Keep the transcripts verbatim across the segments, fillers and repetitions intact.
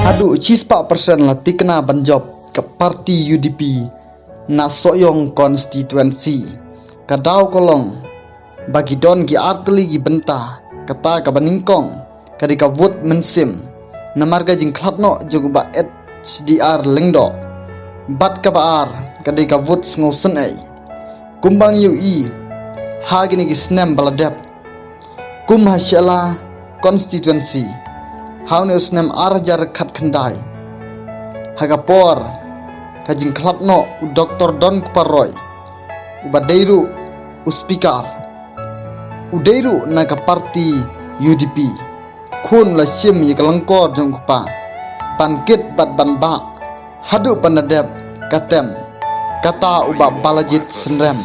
Haduh shispah persen la tikna ban jop ka party U D P na Sohiong constituency. Ka daw ka long ba ki don ki artylli ki bynta, kata kaba nyngkong ka dei ka vote mynsiem namar ka jingkhlad noh jong u Bah H D R Lyngdoh, bad kaba ar ka dei ka vote sngewsynei. Kumba ngi ïohi ha kine ki snem ba la dep, kum ha Shella constituency ha une u snem ar hajar khatkhyndai, ha ka por ka jingkhlad noh u Doctor Donkupar Roy, uba dei ruh u speaker, u dei ruh na ka party U D P. Khun la shim ïa ka lyngkor jong u kpa ban kit bad ban bah haduh ban da dep ka term, kata u Bah Balajied Synrem,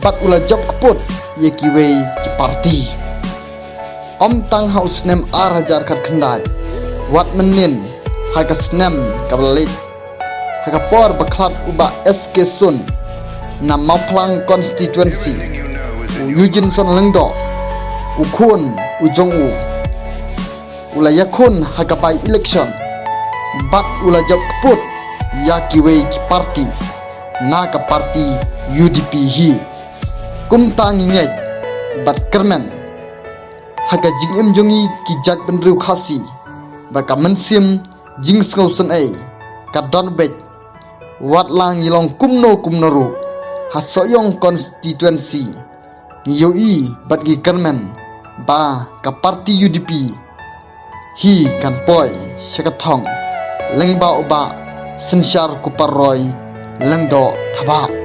bad u la jop kput ïa kiwei ki party. Ym tang ha u snem ar hajar khatkhyndai, wat mynnin ha ka snem kaba la leit, ha ka por ba khlad u Bah S K Sun na Mawphlang constituency, u Eugeneson Lyngdoh, u khun u jong u, u la ïakhun ha ka by-election bad u la jop kput ïa kiwei ki party na ka party U D P hi. Kumta ngi ngeit bad kyrmen ha ka jingim jong ngi ki jaitbynriew Khasi ba ka mynsiem jingsngewsynei ka don beit, wat la ngi long kumno kumno ruh ha Sohiong constituency. Ngi ïohi bad ngi kyrmen ba ka party U D P hi kan poi sha ka thong lyngba u Bah Synshar Kupar Roy Lyngdoh Thabah.